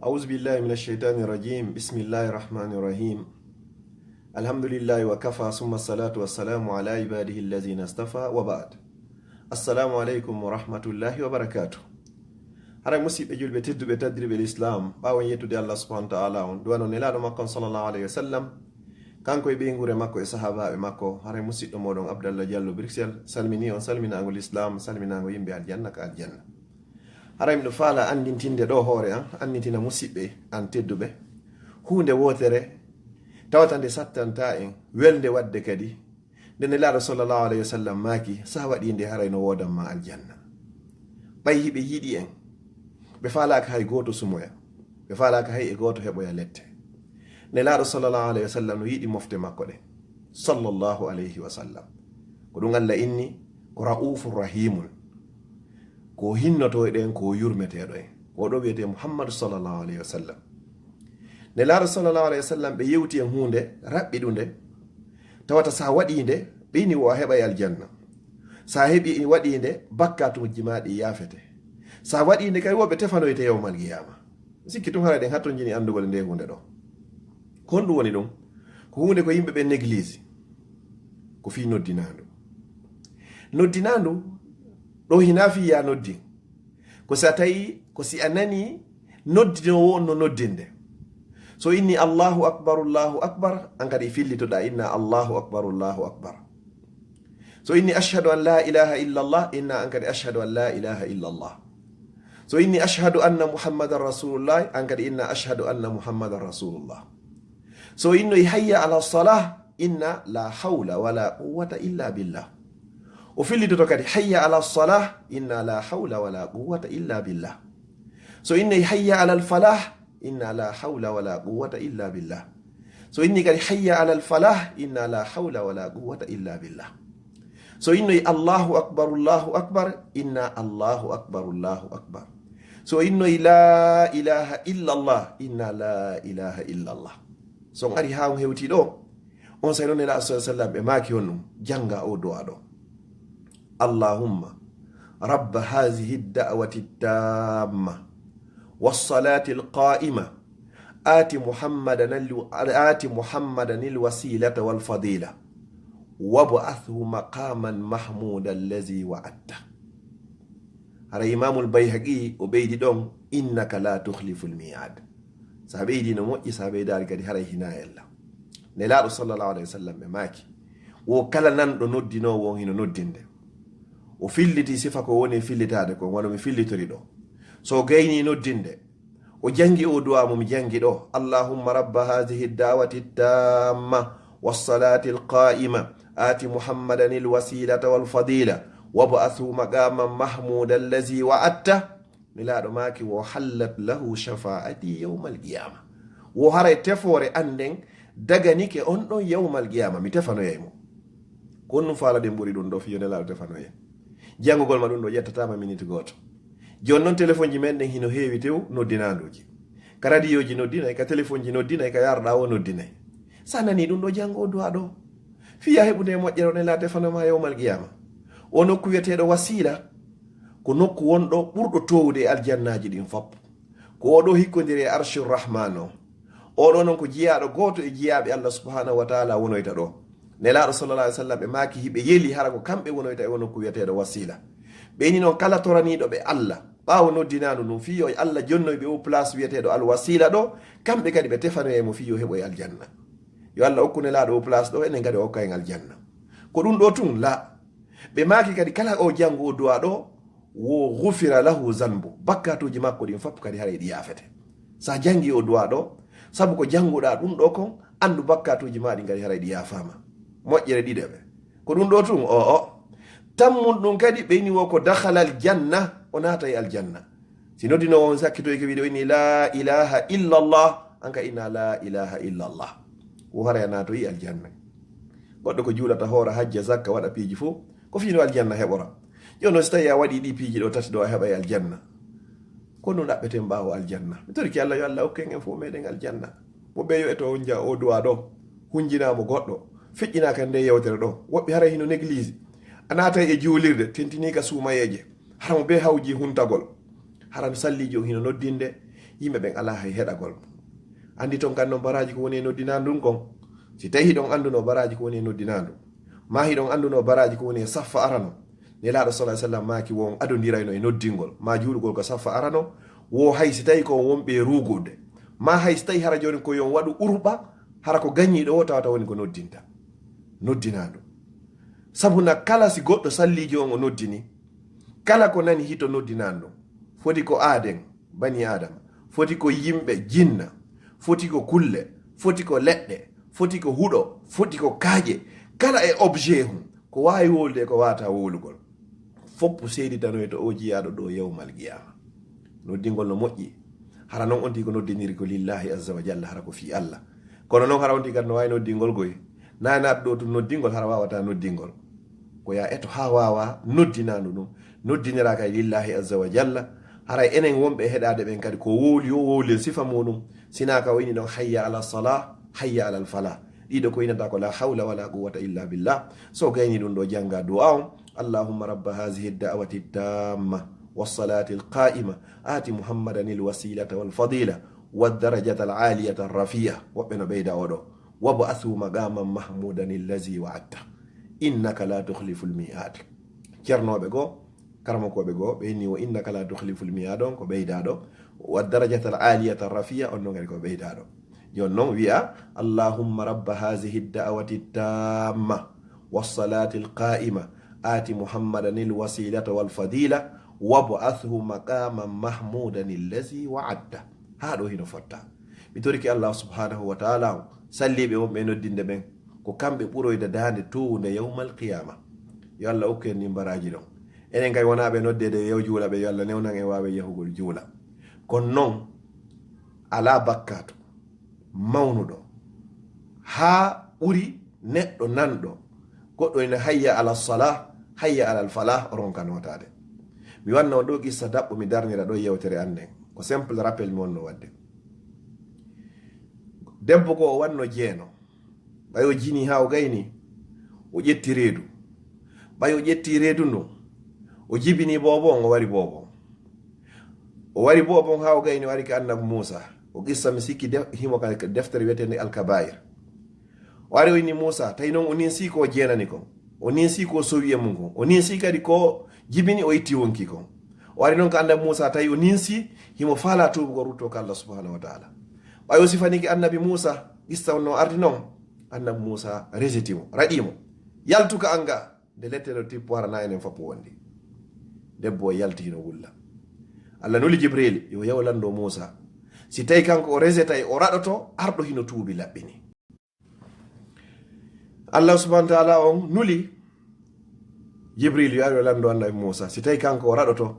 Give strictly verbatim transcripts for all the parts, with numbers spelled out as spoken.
أعوذ بالله من الشيطان الرجيم. بسم الله الرحمن الرحيم. الحمد لله وكفى، ثم الصلاة والسلام على عباده الذين اصطفى، وبعد. السلام عليكم ورحمة الله وبركاته. Haray musiɓɓe julɓe tedduɓe taddirɓe l'islam, ɓaawo en yettude Allah subhanahu wa ta'ala on, du'ano nelaaɗo makko on sallallahu alayhi wa sallam, kanko e ɓeynguure makko e sahaabaaɓe makko, haray musiɗɗo mooɗon Abdallah Diallo Bruxelles salmini on salminaango l'islam, salminaango yimɓe aljanna ka aljanna. Haray miɗo faala anndintinde ɗo hoore an, anndintina musiɓɓe an tedduɓe, huunde wootere tawata nde sattanta en, welnde waɗde kadi, nde nelaaɗo sallallahu alayhi wa sallam maaki, sa waɗi nde haray no woodan ma aljanna. Ɓay hiɓe yiɗi en, ɓe faalaaka hay gooto sumoya, ɓe faalaaka hay e gooto heɓoya lette. Nelaaɗo sallallahu alayhi wa sallam no yiɗi mofte makko ɗen. Sallallahu alayhi wa sallam. Ko ɗum Allah inni, ko ra'ufur rahimun. Ko hinnoto ɗen, ko yurmeteeɗo en. Ko ɗo wiyetee Muhammadu sallallahu alayhi wa sallam. Nelaaɗo sallallahu alayhi wa sallam, ɓe yewti en huunde raɓɓiɗunde, tawata sa waɗi nde, ɓe ini wo a heɓay aljanna. Sa heɓi, waɗi nde, bakkatuuji ma ɗi yaafete. Sa waɗi nde kay, wo ɓe tefanoyte yawmal qiyaama. Sikki tun haray ɗen hattonjini anndugol nde huunde ɗo. Ko honɗum woni ɗum? Ko huunde ko yimɓe ɓe néglige. Ko fii noddinaandu. Noddinaandu, ɗo hinaa fii ya noddin. Ko si a tawi, ko si a nani noddinoowo on no noddinde. So inni Allahu akbar, Allahu akbar, an kadi fillitoɗaa inna Allahu akbar, Allahu akbar. So inni ashhadu an la ilaha illa Allah, inna an kadi ashhadu an la ilaha illa Allah. So inni ashhadu anna Muhammadan rasulullah, an kadi inna ashhadu anna Muhammadan rasulullah. So innoyi hayya ala salah, inna la hawla wala quwwata illa billah. O fillitoto kadi hayya ala salah, inna la hawla wala quwwata illa billah. So innoyi hayya ala al falah, inna la hawla wala quwwata illa billah. So inni kadi hayya ala al falah, inna la hawla wala quwwata illa billah. So innoyi Allahu akbar, Allahu akbar, inna Allahu akbar, Allahu akbar. So innoyi la ilaha illa Allah, inna la ilaha illa Allah. So on ari haa on hewti ɗo, on say noon Nelaaɗo sallallahu alayhi wa sallam ɓe maaki on ɗum, jannga o du'a ɗo. اللهم رب هذه الدعوة التامة والصلاة القائمة آت محمدا ال-، آت محمدا الوسيلة والفضيلة وابعثه مقاما محمودا الذي وعدته. Hara Imaamul Bayhaqi o ɓeydi ɗon, إنك لا تخلف الميعاد. Sa ɓeydi no moƴƴi, sa ɓeydaali kadi haray hinaa ella. Nelaaɗo sallallahu alayhi wa sallam ɓe maaki, wo kala nanɗo noddinoowo on hino noddinde. O filliti sifa ko woni e fillitaade kon, wano mi fillitori ɗo. So o gayni noddinde, o janngi o du'a mo mi janngi ɗo, اللهم رب هذه الدعوة التامة والصلاة القائمة آت محمدا الوسيلة والفضيلة وابعثه مقاما محمودا الذي وعدته. Nelaaɗo maaki, وحلت له شفاعتي يوم القيامة. Wo haray tefoore an nden daganike on ɗon yawmal qiyaama, mi tefanoyay mo. Ko honɗum faalaɗen ɓuri ɗum ɗo, fii yo Nelaaɗo tefanoye? Janngugol ma ɗum ɗo ƴettataama miniti gooto. Jooni non, telefonji men ɗen hino heewi tew noddinaanduuji. Ka radiyooji noddinay, ka telefonji noddinay, ka yarɗaa o noddinay. Sa nani ɗum ɗo, janngo o du'a ɗo. Fii ya heɓude e moƴƴere, o Nelaaɗo tefano ma yawmal qiyaama. O nokku wi'eteeɗo Wasiila, ko nokku wonɗo ɓurɗo toowude e aljannaaji ɗin fop. Ko o ɗo hikkondiri e Arshur Rahmaan o. O ɗo non ko jiyaaɗo gooto e jiyaaɓe Allah subhanahu wa ta'ala wonoyta ɗo. Nelaaɗo sallallahu alayhi wa sallam ɓe maaki hiɓe yeli hara ko kamɓe wonoyta e o nokku wi'eteeɗo Wasiila. Ɓe ni non kala toraniiɗo ɓe Allah, ɓaawo noddinaandu ndun, fii yo Allah jonnoy ɓe o place wi'eteeɗo Al Wasiila ɗo, kamɓe kadi ɓe tefanoyay mo fii yo heɓoy aljanna. Yo Allah okku Nelaaɗo o place ɗo, enen kadi o okka en aljanna. Ko ɗum ɗo tun? La. Ɓe maaki kadi kala o janngo o du'a ɗo, wo غفر له ذنبه, bakkatuuji makko ɗin fop kadi haray ɗi yaafete. Sa janngi o du'a ɗo, sabu ko jannguɗaa ɗum ɗo kon, anndu bakkatuuji ma ɗin kadi haray ɗi yaafaama. Moƴƴere ɗiɗaɓe. Ko ɗum ɗo tun? O, o. Tammun ɗum kadi ɓe ini wo ko دخل الجنة, o naatay aljanna. Si noddinoowo on sakkitoyke wiide o inni, "La ilaha illallah," an ka inna, "La ilaha illallah." Wo haray a naatoyi aljanna. Goɗɗo ko juulata, hoora, hajja, zakka, waɗa piiji fof, ko fii no aljanna heɓora. Jooni non, si tawi a waɗi ɗi piiji ɗo tati ɗo, a heɓay aljanna. Ko no ɗaɓɓeten ɓaawo aljanna? Mi torike Allah, yo Allah hokke en fof meɗen aljanna. Mo ɓe yo eto on ja o du'a ɗo, hunjinaa mo goɗɗo, feƴƴinaa ka nde yewtere ɗo. Woɓɓe haray hino néglige. A naatay e juulirde, tentinii ka suumayeeje. Hara mo bee hawji huntagol. Hara no salliijo on hino noddinde, Yimɓe ɓen alaa hay heɗagol. Anndi ton kan non baraaji ko woni e noddinaandu ndun kon. Si tawi hiɗon anndunoo baraaji ko woni e noddinaandu, maa hiɗon anndunoo baraaji ko woni e saffa arano, Nelaaɗo sallallahu alaihi wasallam maaki wo on adondirayno e noddingol, maa juulugol ko saffa arano, wo hay si tawi ko on wonɓe e ruugude, maa hay si tawi hara jooni ko yo on waɗu urɓa, hara ko gañiiɗo wo tawata woni ko noddinta, noddinaandu. Sabu na kala si goɗɗo salliijo on o noddini, kala ko nani hito noddinaandu, foti ko aaden, bani Aadama, foti ko yimɓe, jinna, foti ko kulle, foti ko leɗɗe, foti ko huɗo, foti ko kaaƴe, kala e objet hun, ko waawi wowlude e ko waawataa wowlugol. Foppu seeditanoyto o jiyaaɗo ɗo yawmal qiyaama. Noddingol no moƴƴi. Hara non on tigi ko noddiniri ko lillahi azza wa jalla, hara ko fii Allah. Kono non hara on tigi kadi no waawi noddingol goy. Naanaɗo ɗo tun noddingol hara waawataa noddingol. Ko ya eto haa waawa noddinaandu ɗum. Noddiniraa kay lillahi azza wa jalla. Haray enen wonɓe e heɗaade ɓen kadi ko wowli o wowli e sifa muɗum. Sinaa ka o inni ɗon hayya ala salah, hayya ala falah. Ɗiɗo ko innata ko la hawla wala quwwata illa billah. So gayni ɗum ɗo jannga du'a on. Allahumma rabba hazihi da'wati tamma was salati al qa'ima ati muhammadan al wasilata wal fadila wad darajata al aliyata ar rafi'a. Woɓɓe no ɓeyda oɗo. Wab'athu maqaman mahmudan allazi wa'adta. Innaka la tukhlifu al mi'ad. Cernooɓe goo, karamokooɓe goo, ɓe inni wo innaka la tukhlifu al mi'ad on ko ɓeyda ɗo. Wad darajata al aliyata ar rafi'a on non kadi ko ɓeyda ɗo. Jon non wi'a, Allahumma rabba hazihi da'wati tamma was salati al qa'ima ati muhammadan al wasilata wal fadila wab'athu maqaman mahmudan allazi wa'adta. Haa ɗo hino fotta. Mi torike Allah subhanahu wa ta'ala on, salliiɓe wonɓe e noddinde ɓen, ko kamɓe ɓuroyda daande towunde yawmal qiyama. Yo Allah okku en ɗin baraaji ɗon. Enen kay wonaaɓe noddeede yo juula ɓe, yo Allah newnan en waawe yahugol juula. Kono non, alaa bakkaatu mawnuɗo haa ɓuri neɗɗo nanɗo goɗɗo ina hayya ala salah, hayya ala falah, o ronka nootaade. Mi wanna on ɗo qissa daɓɓo, mi darnira ɗo yewtere an nden. Ko simple rappel mi wonno wadde. Debbo goo o wanno jeeno. Ɓay o jini haa o gayni, o ƴetti reedu. Ɓay o ƴetti reedu ndun, o jibini boobo on, o wari boobo on. O wari boobo on haa o gayni, o ari ka annabi Muusa. O qissa mi sikki de-, himo ka deftere wi'eteende Al-Kabaa'ir. O ari o inni Muusa, tawi non o ninsi ko o jeenani kon. O ninsi ko o sowi e mun kon. O ninsi kadi ko jibini o itti wonki kon. O ari non ka annabi Muusa, tawi o ninsi, himo faalaa tuubugol rutto ka Allah subhanahu wa ta'ala. Ɓay o sifanike annabi Muusa, qissa on no ardi non, annabi Muusa reseti mo, raɗi mo. Yaltu ka an ga, nde lettere o tippo hara na enen foppo wondi. Debbo o yalti hino wulla. Allah nuli Jibril, yo yaw lando Muusa. Si tawi kanko o resetay, o raɗoto, arɗo hino tuubi laɓɓini. Allah subhanahu wa ta'ala on nuli Jibril yo ari lando annabi Muusa. Si tawi kanko o raɗoto,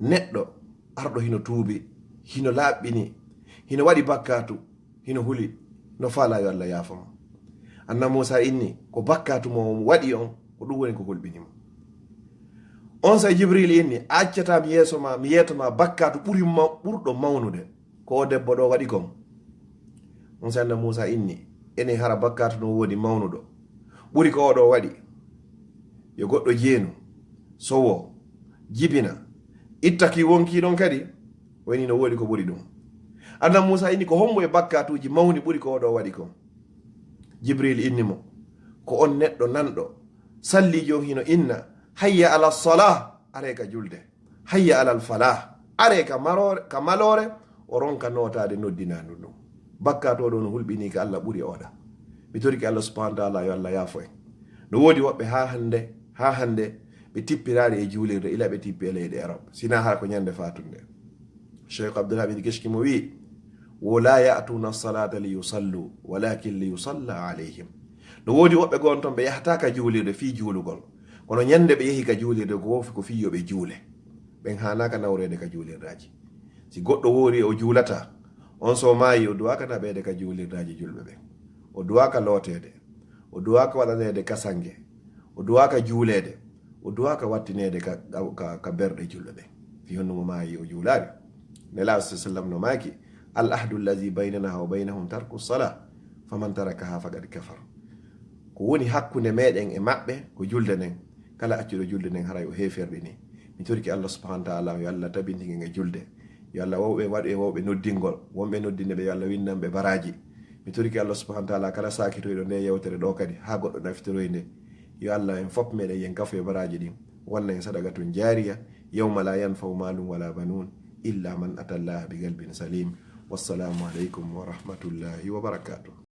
neɗɗo arɗo hino tuubi, hino laaɓɓini, hino waɗi bakkaatu, hino huli, no faalaa yo Allah yaafo mo. Annabi Muusa inni, ko bakkaatu mo waɗi on, ko ɗum woni ko hulɓini mo. Onsay Jibril inni, a accataa mi yeeso ma, mi yeeto ma bakkaatu ɓuri ma-, ɓurɗo mawnude. Ko o debbo ɗo waɗi kon. Onsay annabi Muusa inni, enen hara bakkaatu no woodi mawnuɗo ɓuri ko oɗo waɗi? Yo goɗɗo jeenu, sowo, jibina, itta ki wonki ɗon kadi, o inni no woodi ko ɓuri ɗum. Annabi Muusa inni, ko hombo e bakkaatuuji mawni ɓuri ko oɗo waɗi kon? Jibril inni mo, ko on neɗɗo nanɗo salliijo on hino inna, hayya ala salah, aree ka julde. Hayya alal falah. Aree ka maroore, ka maloore, o ronka nootaade noddinaandu ndun. Bakkaatu o ɗo no hulɓinii ka Allah ɓuri oɗa. Mi torike Allah subhanahu wa ta'ala yo Allah yaafo en. No woodi woɓɓe haa hannde, haa hannde, ɓe tippiraali e juulirde, ila ɓe tippi e leyɗe Europe. Sinaa hara ko ñande faatunde. Cheikh Abdul Hamid Kishki mo wi'i, wo la ya'tuna salata li yusallu, walakin li yusalla alayhim. No woodi woɓɓe goo on ton ɓe yahataa ka juulirde fii juulugol. Kono ñande ɓe yehi ka juulirde, ko fii, ko fii yo ɓe juule. Ɓen haanaaka nawreede ka juulirdaaji. Si goɗɗo woori o juulataa, on so maayi, o duwaaka naɓeede ka juulirdaaji julɓe ɓen. O duwaaka looteede. O duwaaka waɗaneede kasange. O duwaaka juuleede. O duwaaka wattineede ka, ka, ka berɗe julɓe ɓen. Fii honno mo maayi o juulaali? Nelaaɗo sallallahu alayhi wa sallam no maaki, al ahdu allazi baynana wa baynahum tarku salah, faman tarakaha faqad kafar. Ko woni hakkunde meɗen e maɓɓe ko julde nden. Kala accuɗo julde nden haray o heeferɗini. Mi torike Allah subhanahu wa ta'ala yo Allah tabintin en e julde. Yo Allah wowɓe waɗu e wowɓe noddingol, wonɓe noddinde ɓe, yo Allah windan ɓe baraji. Mi torike Allah subhanahu wa taala kala sakitoyɗo nde yewtere ɗo kadi ha goɗɗo nafitoroy nde. Yo Allah en fof meɗen yen kafu e baraji ɗin, wonna en sadaqatun jariya, yawma la yanfau malun wala banun illa man ata Allah bi qalbin salim. Wassalamu aleykum wa rahmatullahi wa barakatuh.